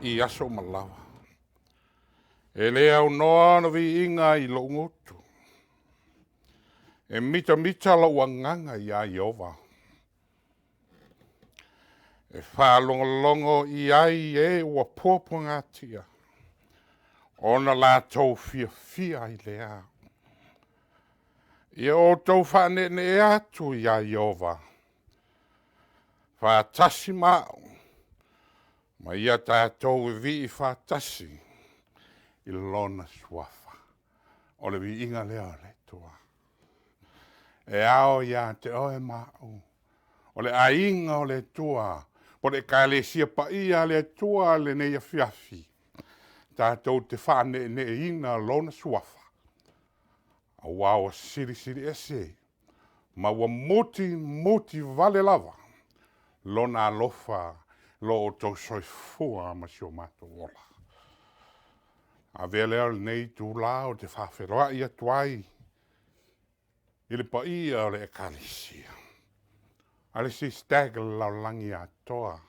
i aso uma lava. E le aunoa ona viiga i lou gutu. E mitamita lou agaga iā Ieova. E faalogologo i ai e ua puapuagatia, ona latou fiafia ai lea. Ia outou faaneenee atu iā Ieova faatasi ma au, ma ia tatou vivii faatasi i Lona Suafa. O le viiga lea o le Atua. E ao ia te oe ma au, o le aiga o le Atua, o le Ekalesia Paia a le Atua i lenei afiafi, tatou te faaneeneeina Lona Suafa, aua ua silisili ese ma ua mutimutivale lava Lona alofa i lo outou soifua ma si o matou ola. Avea lea o lenei itula ou te faafeiloai atu ai i le paia o le Ekalesia, a le STEC a le lalolagi atoa,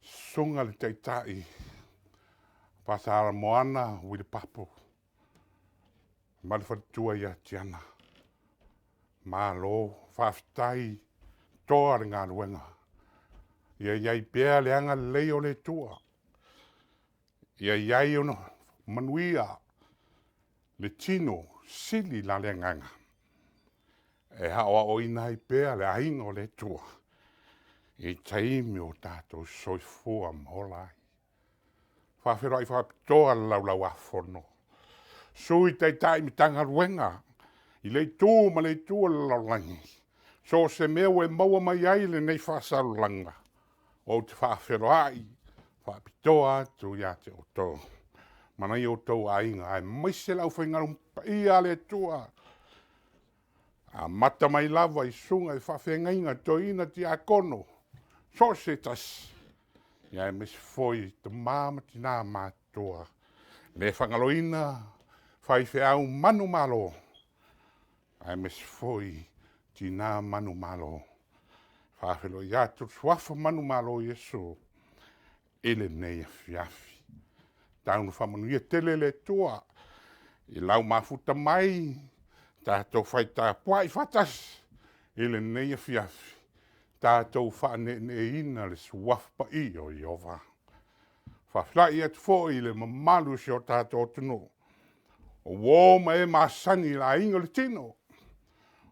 susuga i le Taitai Pastor Moana Uili Papu ma le faletua ia Tiana, malo faafetai toa le galuega. Ia i ai pea le agalelei o le Atua, ia i ai ona manuia le tino, sili la le agaga e aoaoina ai pea le aiga o le Atua i taimi o tatou soifua ma ola ai. E faafeiloai faapitoa i le Laulau-a-Fono, Sui Taitai Matagaluega i lea itu ma lea itu o le lalolagi, so o se mea ua e maua mai ai lenei faasalalauga, ou te faafeiloai faapitoa atu ia te outou ma nai o outou aiga, aemaise le aufaigaluega paia a le Atua, amata mai lava i susuga i faafeagaiga, toeaina, tiakono, so o se tasi, aemaise foi tama ma tina matutua. E le faagaloina faifeau manumalo, aemaise foi tina manumalo. E faafeiloai atu i le suafa manumalo o Iesu i lenei afiafi. Tau ina faamanuia tele le Atua i lau mafuta mai, tatou fai tapuai faatasi i lenei afiafi, tatou faaneeneeina le suafa paia o Ieova. E faafeiloai atu foi i le mamalu o si o tatou atunuu, o uo ma e masani i le aiga o le tino,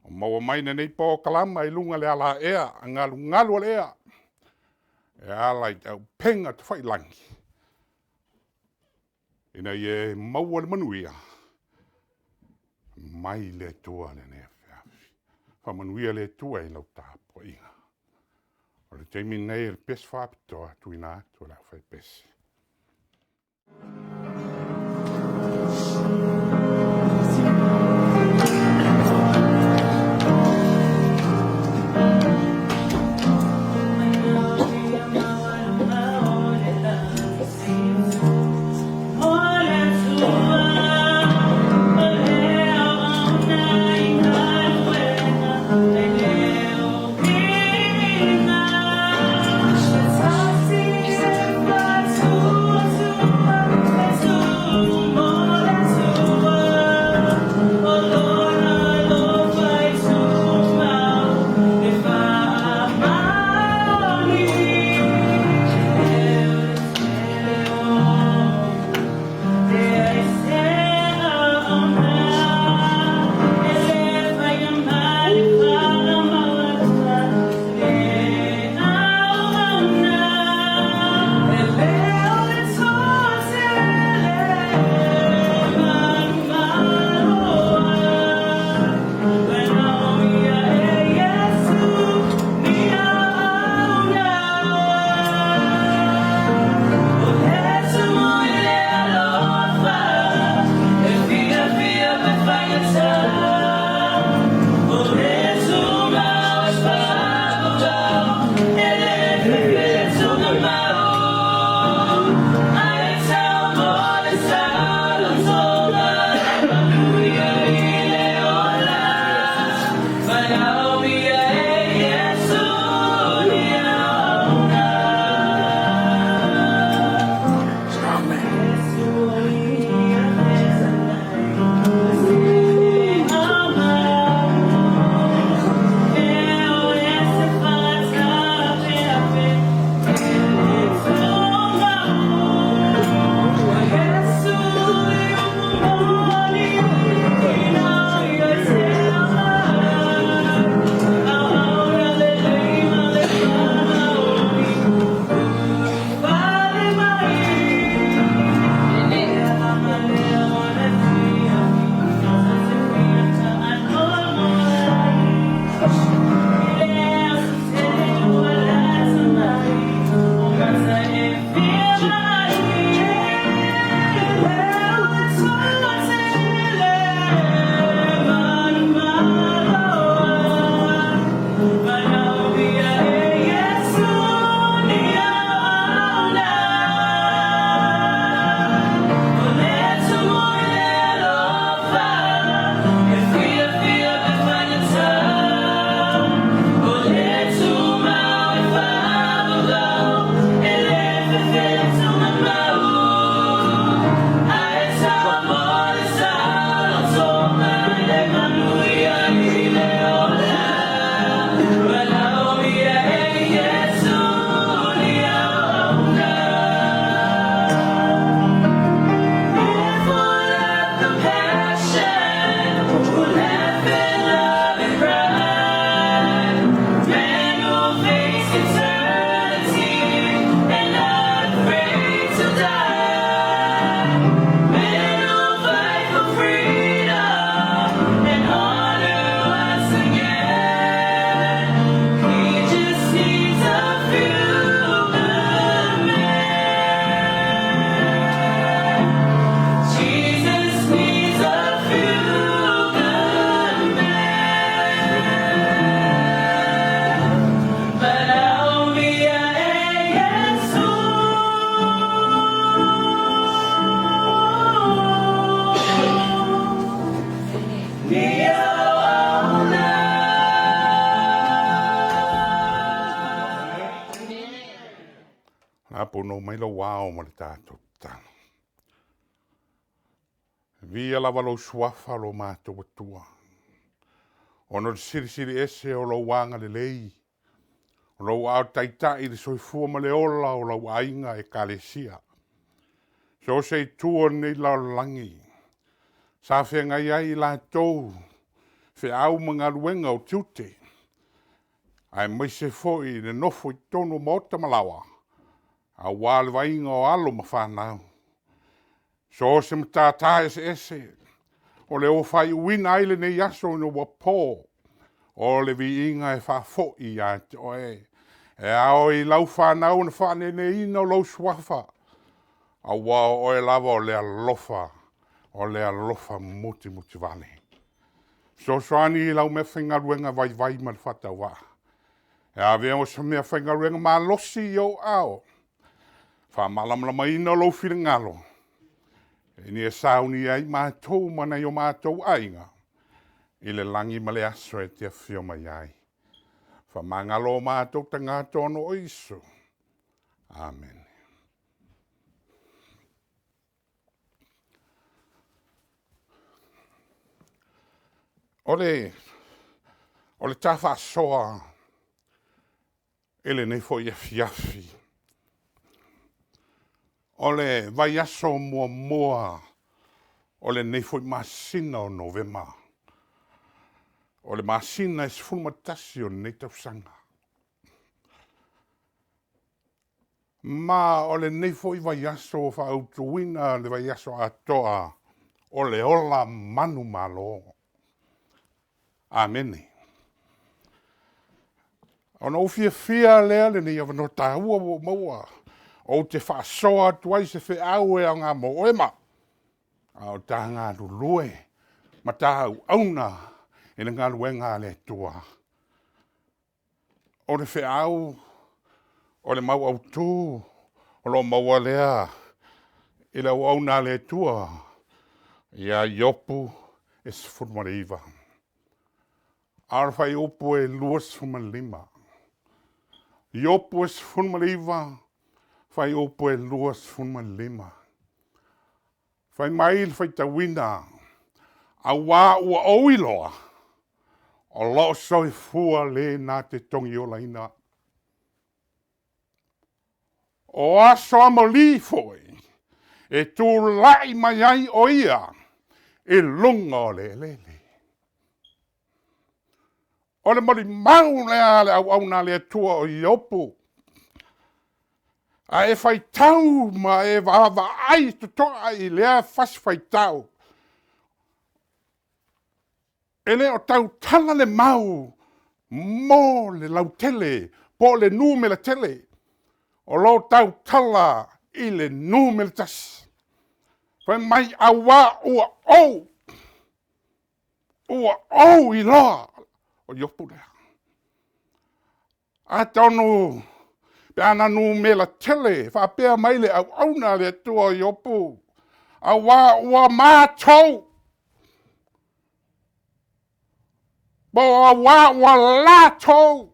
ua maua mai lenei polokalama i luga o le alaea galugalu o le ea e ala i auupega tafailagi ina ia e maua le manuia mai le Atua i lenei afiafi. Faamanuia le Atua i lau tapuaiga. O le taimi lenei o le pesi faapitoa e tuuina atu e le aufaipesi. mai lou ao ma le tatou tatalo. Viia lava lou Suafa lo matou Atua, ona o le Silisili Ese o lou agalelei, o lou aao taitai i le soifua ma le ola o lau aiga Ekalesia. So o se itu o lenei lalolagi sa feagai ai i latou feau ma galuega o tiute, aemaise foi le nofo i totonu o maota ma laoa, aua le vaaiga o alo ma fanau. So o se matata eseese o le faaiuina ai lenei aso ina ua po, o le viiga e faafoi ia te oe. E ao i lau fanau ona faaneeneina lou Suafa, aua o oe lava o le alofa, o le alofa mutimutivale. Fesoasoani i lau meafaigaluega vaivai ma le faatauvaa, e avea ma se meafaigaluega malosi i ou aao, faamalamalamaina lou finagalo, ina ia saunia ai matou ma nai o matou aiga i le lagi ma le aso e te afio mai ai. Faamagalo o matou tagata ona o Iesu. Amene. O le ta faasoa i lenei foi afiafi, o le vaiaso muamua o lenei foi masina o Novema, o le masina e 11 o lenei tausaga. Ma o lenei foi vaiaso ua faautuina le vaiaso atoa o le ola manumalo. Amene. Ona ou fiafia lea i lenei avanoa taua ua ou maua, ou te faasoa atu ai se feau e aoga mo oe ma au, a o ta galulue ma ta auauna i le galuega a le Atua. O le feau, o le mau autu o lo o maua lea i le auauna a le Atua ia Iopu e 19, a o le fuaiupu e 25. Iopu e 19 fuaiupu e 25. Fai mai le faitauina, “Aua ua ou iloa, o lo o soifua le na te togiolaina au. O aso amuli foi e tulai mai ai o Ia i luga o le eleele.” O le molimau lea a le auauna a le Atua o Iopu. A e faitau ma e vaavaai totoa i lea fasi faitau, e le o tautala le mau mo le lautele po o le numera tele, o lo o tautala i le numera tasi. Fai mai, aua ua ou iloa, o Iopu lea. Atonu pe a na numera tele faapea mai le auauna a le Atua o Iopu, aua ua matou, po o aua ua latou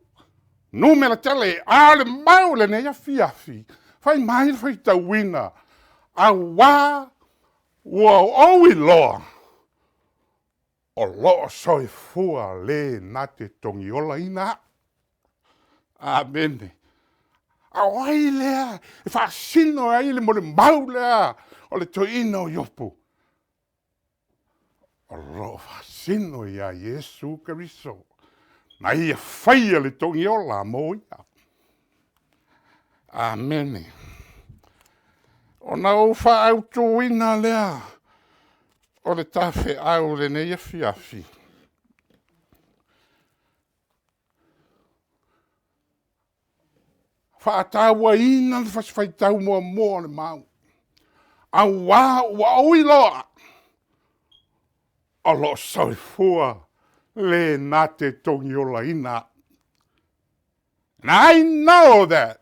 numera tele. A o le mau i lenei afiafi, fai mai le faitauina, aua ua ou iloa, o lo o soifua le na te togiolaina au. Amene. A o ai lea e faasino ai le molimau lea o le toeaina o Iopu? O lo o faasino ia Iesu Keriso na Ia faia le togiola mo ia. Amene. Ona ou faaautuina lea o le ta feau i lenei afiafi, faatauaina le fasi faitau muamua o le mau, aua ua ou iloa, o lo o soifua le na te togiolaina au. And I know that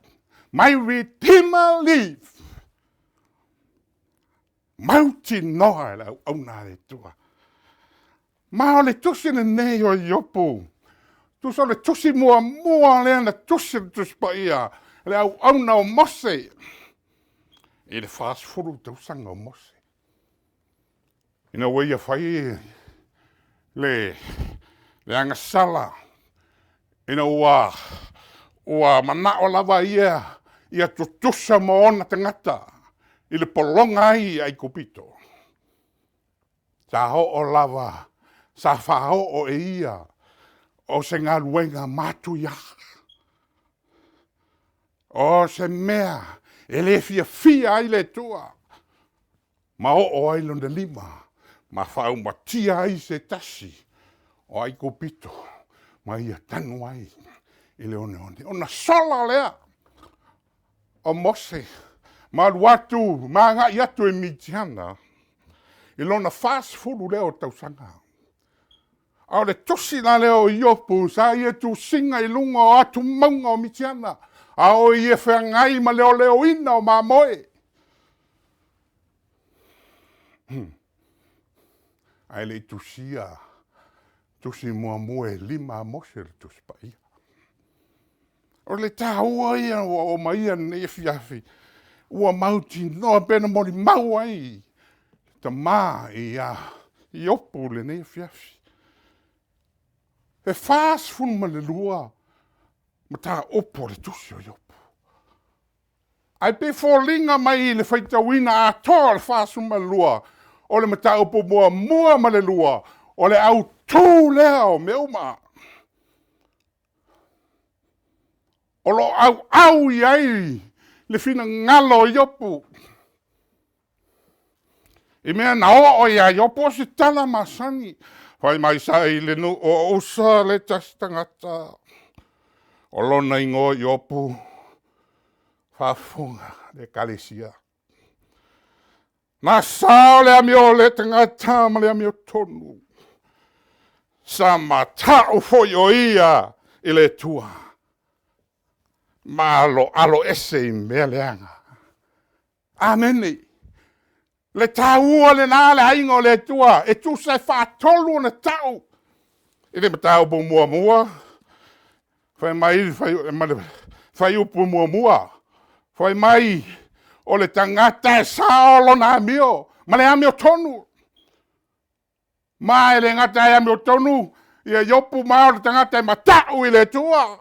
my Redeemer live. Mautinoa e le auauna a le Atua. Ma o le tusi lenei o Iopu, tusa o le tusi muamua lea na tusi e le Tusi Paia, le auauna o Mose. I le 40 tausaga o Mose, ina ua ia faia le agasala, ina ua manao lava ia ia tutusa ma ona tagata i le pologa ai i Aikupito, sa oo lava, sa faaoo e ia o se galuega matuia, o se mea e le fiafia ai le Atua, ma oo ai lona lima ma faaumatia ai se tasi o Aikupito ma ia tanu ai i le oneone. Ona sola lea o Mose ma alu atu ma agai atu i Mitiana i lona 40 lea o tausaga. A o le tusi la lea o Iopu sa ia tusiga i luga o atumauga o Mitiana, a o ia feagai ma le oleoina o mamoe. Ae le i tusia tusi muamua e 5 a Mose o le Tusi Paia. O le taua ia ua ou aumaia i lenei afiafi, ua mautinoa pe na molimau ai le tama ia Iopu i lenei afiafi. E 42 mataupu o le tusi o Iopu, ae pei e foliga mai i le faitauina atoa o le 42, o le mataupu 1 ma le 2, o le autu lea o mea uma. O lo o auau i ai le finagalo o Iopu, i mea na oo ia Iopu. O se tala masani, fai mai sa i le nuu o Usa le tasi tagata, o lona igoa o Iopu. Faafofoga le Ekalesia, na sao le amio a lea tagata ma le amiotonu, sa matau foi o ia i le Atua ma aloese i mea leaga. Amene. O le taua lena le aiga o le Atua, e tusa e faatolu ona tau i le mataupu muamua, fai mai le fuaiupu 1, fai mai o le tagata e sao lona amio ma le amiotonu. Ma e le gata e amiotonu ia Iopu, ma o le tagata e matau i le Atua.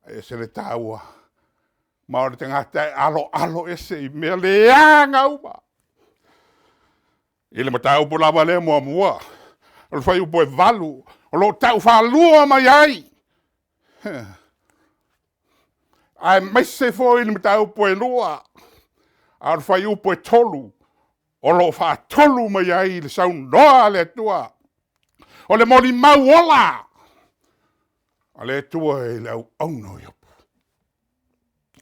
E ese le taua, ma o le tagata e aloaloese i mea leaga uma. I le mataupu lava lea muamua, o le fuaiupu 8, o lo o tau faalua mai ai, aemaise foi le mataupu e 2, a o le fuaiupu 3, o lo o faatolu mai ai le saunoa a le Atua. O le molimau ola a le Atua i le auauna o Iopu.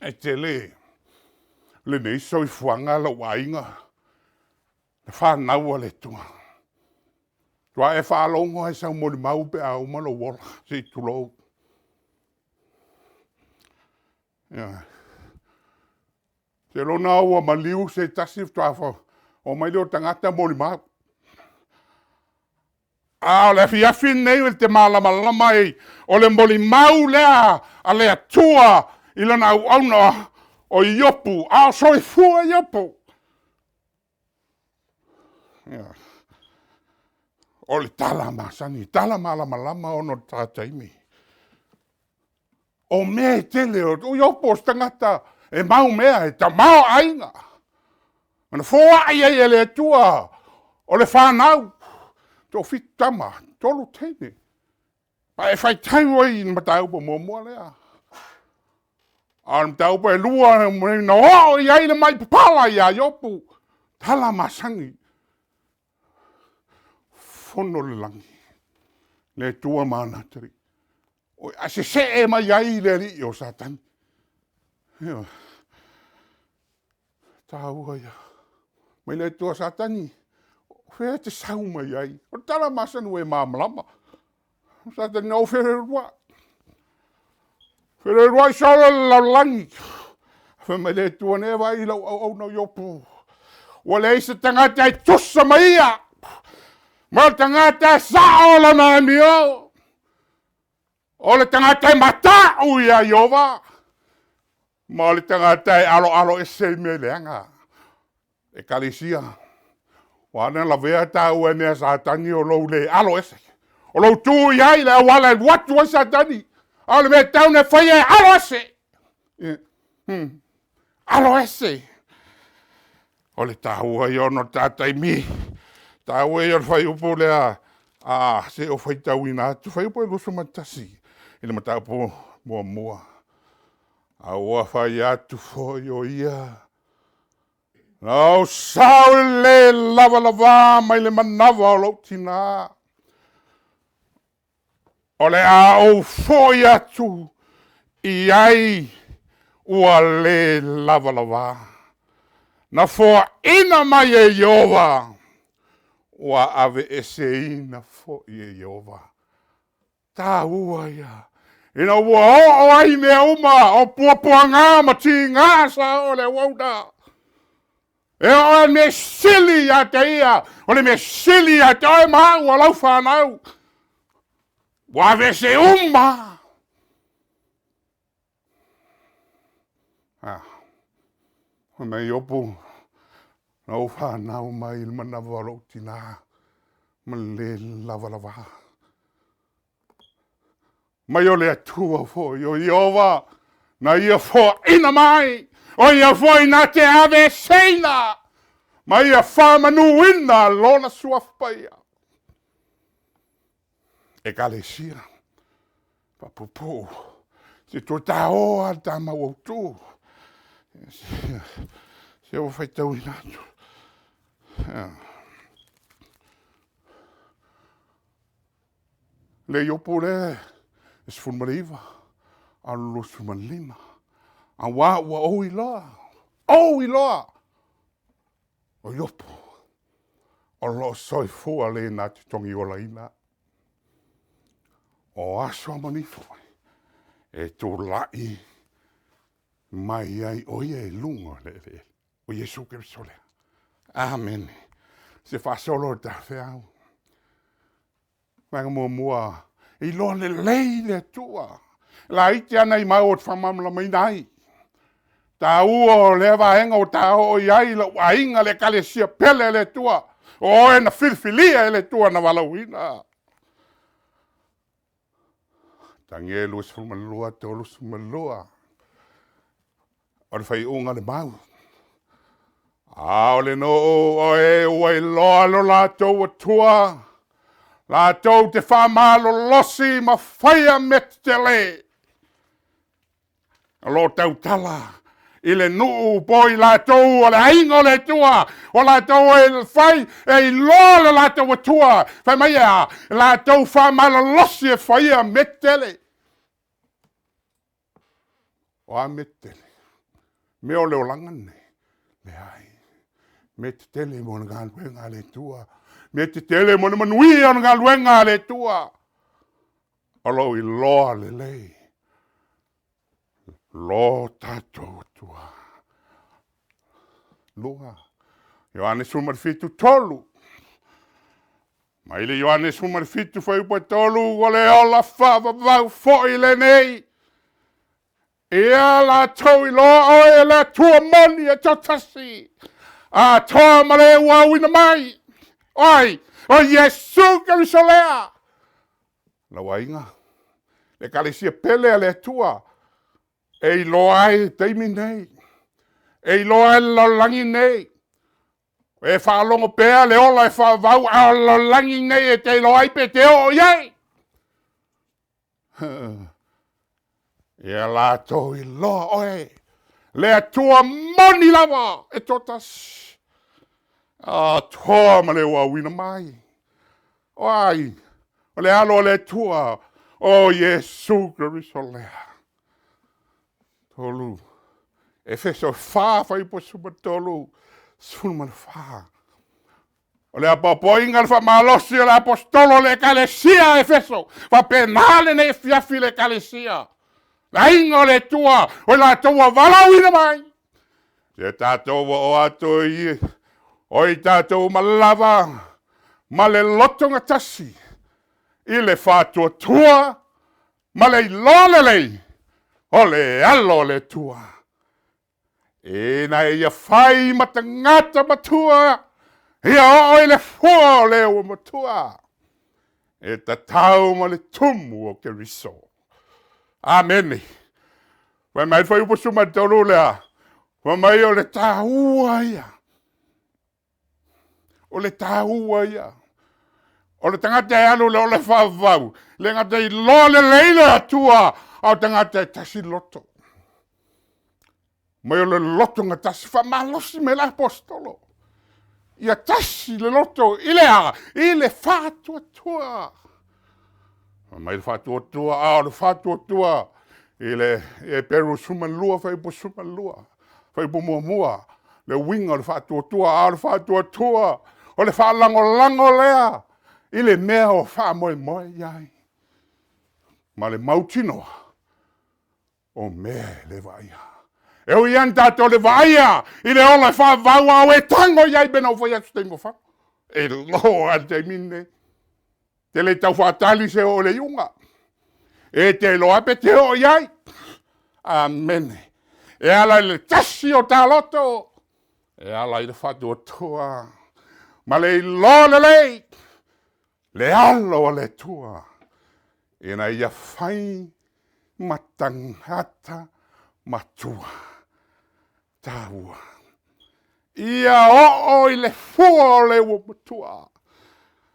E tele lenei soifuaga lou aiga, le fanau a le Atua, faatoa e faalogo lava i sau molimau pe a uma lou ola, se i tulou. Ioe. Seiloga lava ua maliu se tasi faatoa omai lea o tagata molimau. A o le afiafi lenei ou te malamalama ai, o le molimau lea a le Atua i lana auauna o Iopu a o soifua Iopu. Ioe. O le tala masani, tala malamalama ona o le ta taimi. O mea e tele, o Iopu o se tagata e mau mea, e tamaoaiga. Na foai ai e le Atua o le fanau, toafitu tama, 3 teine. A e faitau ai i le mataupu muamua lea, a o le mataupu e 2 na oo i ai le mai papala ia Iopu, tala masani, fono le lagi, le Atua ma ana atalii, ae sesee mai ai le alii o Satani. Ioe. O le taua ia. Fai mai le Atua, Satani, o fea e te sau mai ai? O le tala masani ua e malamalama. Satani, na ou feuluai, feulueluai solo i le lalolagi. Fai mai le Atua, na e vaai i lau auauna o Iopu, ua leai se tagata e tusa ma ia, ma o le tagata e sao lana amio, o le tagata e matau ia Ieova. Ma o le tagata e aloalo ese i mea leaga. Ekalesia, ua ala ona lavea taua e mea a Satani o lou le alo ese, o lou tu i ai i le auala e alu atu ai Satani, a o le mea e tatau ona e faia e alo ese, alo ese. O le taua ia ona o le ta taimi, taua ia o le fuaiupu lea se i ou faitauina atu, fuaiupu 21 i le mataupu 1. A ua fai atu foi o ia, na ou sau i le le lavalava mai le manava o lou tina, o le a ou foi atu i ai ua le lavalava. Na foaina mai e Ieova, ua aveeseina foi e Ieova. O le taua ia, ina ua oo ai mea uma o puapuaga ma tiga sa oo i le auauna, e oo lava i le mea e sili ia te ia, o le mea e sili ia te oe ma au o lau fanau, ua aveese uma lava. A, fai mai Iopu, na ou fanau mai i le manava o lou tina ma le le lavalava. Mai o le Atua foi o Ieova na Ia foaina mai, o Ia foi na te aveeseina ma Ia faamanuina Lona Suafa Paia. Ekalesia, faapuupuu, se i toe ta o lava i le ta mau autu. Se ua faitauina atu. Le Iopu lea e 19 a o le 25, aua ua ou iloa, ou iloa, o Iopu o lo o soifua le na te togiolaina. O aso amanaia foi e tulai mai ai o ia i luga o le eleele, o Iesu Keriso lea. Amene. Se faasolo a le ta feau. Vaega muamua, iloa lelei le Atua. E laiti lava nai mau ou te faamalamalamaina ai. Taua o lea vaega ua ta oo i ai lou aiga, le Ekalesia pele a le Atua, o oe na filifilia e le Atua na valaauina. Matagi 22, 32, o le faaiuga o le mau. A o le nuu o e ua iloa lo latou Atua, latou te faamalolosi ma faia mea tetele. O lo o tautala i le nuu po o i latou o le aiga o le Atua, o latou e fai, e iloa lo latou Atua. Fai mai e a? Latou faamalolosi e faia mea tetele. O a mea tetele? Mea o le olaga lenei? Leai, mea tetele mo le galuega a le Atua, mea tetele mo le manuia o le galuega a le Atua. O lou iloa lelei lo tatou Atua. 2. Ioane 17, 3. Mai le Ioane 17 fuaiupu 3, o le ola faavavau foi lenei, ia latou iloa oe o le Atua moni e toatasi, atoa ma le ua auina mai. O ai? O Iesu Keriso lea. Lou aiga, le Ekalesia pele a le Atua, e iloa ai le taimi lenei, e iloa ai e le lalolagi lenei, e faalogo pea le ola e faavavau, a o le lalolagi lenei e te iloa ai pe te oo i ai. Ia latou iloa oe, le Atua moni lava e toatasi, atoa ma le ua auina mai. O ai? O le Alo o le Atua, o Iesu Keriso lea. 3. Efeso 4 fuaiupu 13, 14. O le apoapoaiga o le faamalosi o le aposetolo o le ekalesia a Efeso. Faapena lenei afiafi i le ekalesia, le aiga o le Atua, o i latou ua valaauina mai. Seia tatou oo atu o i tatou uma lava ma le loto gatasi i le faatuatua ma le iloa lelei o le Alo o le Atua. Ina ia fai ma tagata matua, ia oo i le fua o le ua matua, e tatau ma le tumu o Keriso. Amene. Fai mai le fuaiupu 13 lea, fai mai o le taua ia, o le taua ia. O le tagata e alu i le ola e faavavau, e le gata e iloa lelei le Atua, a o le tagata e tasi le loto. Fai mai o le lotogatasi, faamalosi mai ai le aposetolo, ia tasi le loto i le a? I le faatuatua. Fai mai le faatuatua, a o le faatuatua i le Heperu 12 fuaiupu 12 fuaiupu 1, le uiga o le faatuatua. A o le faatuatua, o le faalagolago lea i le mea ua faamoemoe i ai, ma le mautinoa o mea e le vaaia. E ui lava ina tatou le vaaia i le ola e faavavau, a ua e tago i ai e pei ona ou fai atu i se taimi ua fano. E loa lava i le taimi lenei. E te le tau faatali seia oo i le iuga, e te iloa lava pe te oo i ai. Amene. E ala i le tasi o ta loto, e ala ai le faatuatua ma le iloa lelei le alo o le Atua, ina ia fai ma tagata matua. E taua. Ia oo i le fua o le ua matua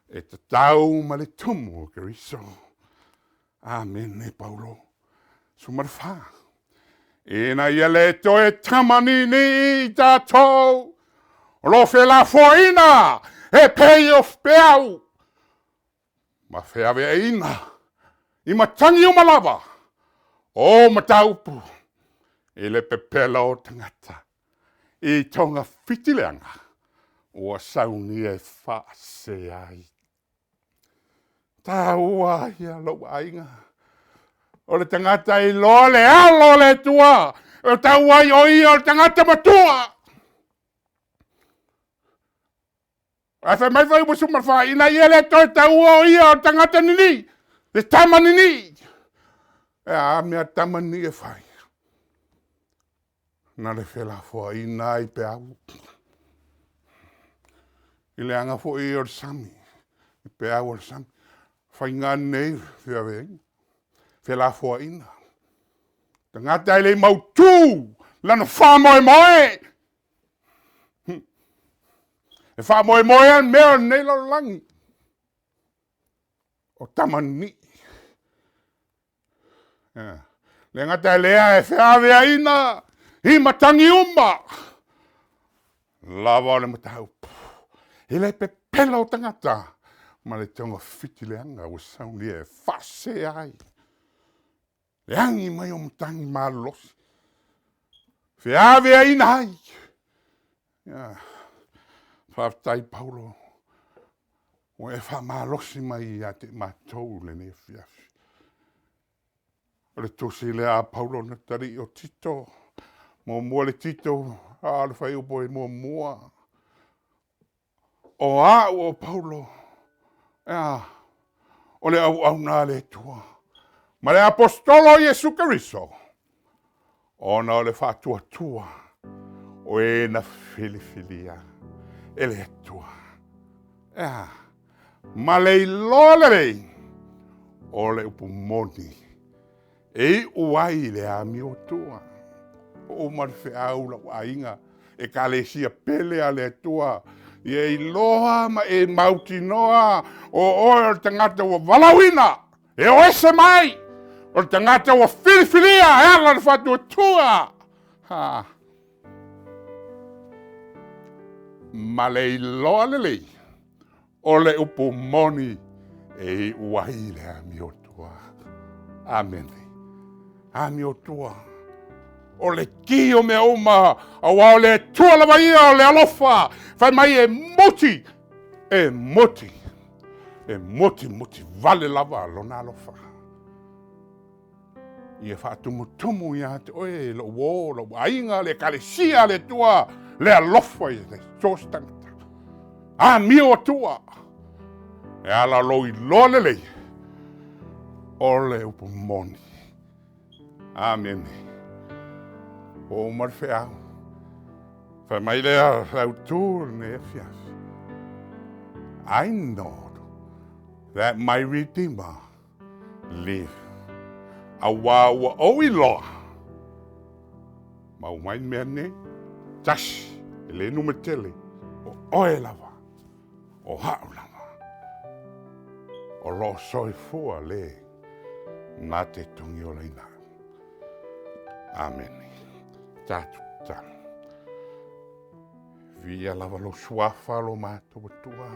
e tatau ma le tumu o Keriso. Amene Paulo. 14, ina ia le toe tamanini i tatou o lo o felafoaiina e pei o peau ma feaveaiina i matagi uma lava o mataupu i le pepelo o tagata i togafiti leaga ua saunia e faasese ai. O le taua ia lou aiga, o le tagata e iloa le alo o le Atua, e tau ai o ia o le tagata matua. Ae fai mai le fuaiupu 14, ina ia le toe taua o ia o le tagata nini'i, le tama nini'i. E a mea a le tama nini'i e fai? Na o le felafoaiga lava i peau, i le aga foi o le sami, i peau o le sami. O le faiga lava lenei o feaveaiga, felafoaiga. O le tagata e le i mautu lona faamoemoe. E faamoemoe lava i mea o lenei lalolagi, o tama nini'i. E le gata i lea e feaveaiina i matagi uma lava o le mataupu, i le pepelo o tagata ma le togafiti leaga ua saunia e faasese ai le agi mai o matagi malolosi, feaveaiina ai. Ioe. Faafetai Paulo ua e faamalosi mai ia te i matou i lenei afiafi. O le tusi lea a Paulo na talii o Tito, 1 le Tito a o le fuaiupu 1. O au o Paulo, e a? O le auauna a le Atua ma le aposetolo o Iesu Keriso, ona o le faatuatua o e na filifilia e le Atua. E a? Ma le iloa lelei o le upu moni e iu ai i le amiotua. Ua uma le feau lou aiga, Ekalesia pele a le Atua, ia e iloa ma e mautinoa o oe o le tagata ua valaauina e o ese mai, o le tagata ua filifilia e ala i le faatuatua ma le iloa lelei o le upu moni e iu ai le amiotua. Amene. Amiotua. O le ki o mea uma, aua o le Atua lava ia o le alofa, fai mai e muti, e muti, e muti muti vale lava lona alofa. Ia faatumutumu ia te oe lou uo, lou aiga, le Ekalesia a le Atua, le alofa i so o se tagata. Amio atua, e ala lou iloa lelei o le upu moni. Amene. Ua uma le feau. Fai mai lea o le autu o lenei afiafi, I know that my Redeemer live. Auā ua ou iloa, mau mai le mea lenei, tasi, e le numetele, o oe lava, o au lava, o lo o soifua le na te togiolaina au. Amene. Tatou tatalo. Viia lava lou suafa lo matou Atua.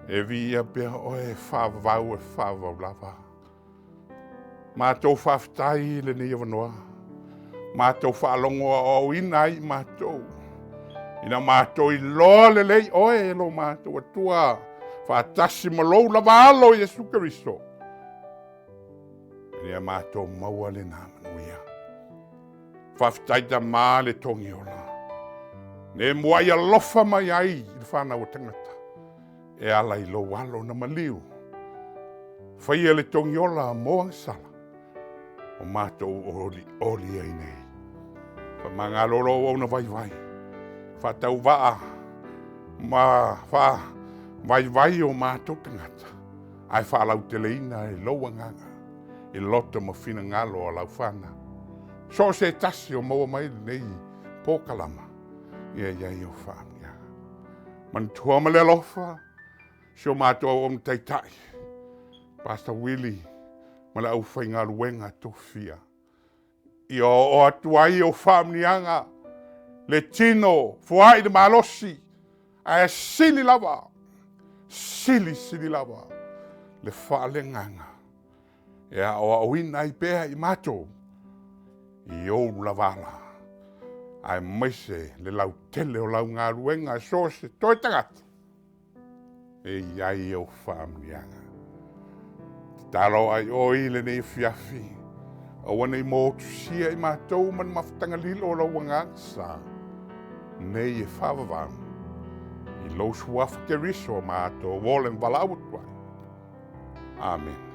E viia pea oe e faavavau e faavavau lava. Matou faafetai i lenei avanoa, matou faalogo aoaoina ai i matou, ina matou iloa lelei oe e lo matou Atua, faatasi ma lou lava Alo Iesu Keriso, ina ia matou maua lena manuia. Faafetai Tama le Togiola, na e muai alofa mai ai i le fanau a tagata, e ala i lou alo na maliu, faia le togiola mo agasala, o matou olioli ai nei. Faamagalo lou auauna vaivai, faatauvaa ma faavaivai o matou tagata, ae faalauteleina e lou agaga i loto ma finagalo o lau fanau. So o se tasi o maua mai lenei polokalama, ia i ai au faamanuiaga. Manatua ma le alofa si o matou auauna taitai, Pastor Uili ma le aufaigaluega tofia, ia oo atu ai au faamanuiaga, le tino, foai le malosi, ae sili lava, sili sili lava le faaleagaga e aoaoina ai pea i matou i ou lava ala, aemaise le lautele o lau galuega so o se toe tagata e i ai au faamanuiaga. Tatalo oi i lenei afiafi, aua ne i motusia i matou ma le mafutaga lilo o lou Agaga Sa, nei e faavavau, i lou Suafa Keriso matou ola ma valaau atu ai. Amene.